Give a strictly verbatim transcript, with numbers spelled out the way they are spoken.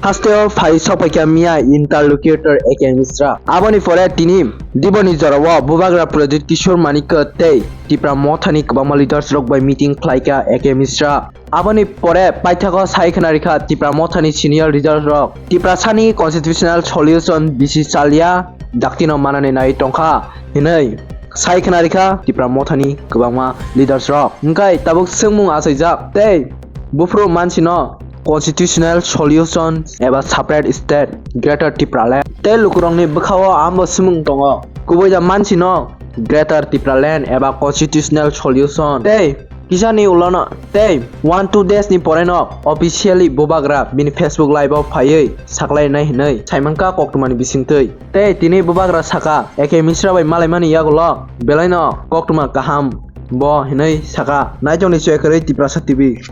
Hasteo phai sokphaikha miya interlocutor A K Misra. Aboni pore tini diboni jorao Bubagra Pradyut Kishore Manikya tei Tipra Mothani kwbangma leaders rok bai meeting khlaikha A K Misra. Aboni pore paithago sai khna rikha Tipra Mothani senior leaders rok Tiprasani constitutional solution bisi chalia daktino manani nai tongkha hinwi sai khna rikha Tipra Mothani kwbangma leaders rok. Hwnkhe tabuk swngmung achaijak tei buphuru mansino constitutional solution eba separate state Greater Tipraland tei lukurokni bwkhao ambo swmung tongo kubui da mansino Greater Tipraland eba constitutional solution tei kisani ulono tei one two days ni poreno officially Bubagra bini Facebook live o phaiwi saklainai hinwi saimankha koktwmani bisingtwi. Tei tini Bubagra saka A K Misra bai malaimani yagulo belaino koktwma kaham bo hinwi saka. Naitongni choi kwrwi Tiprasa T V.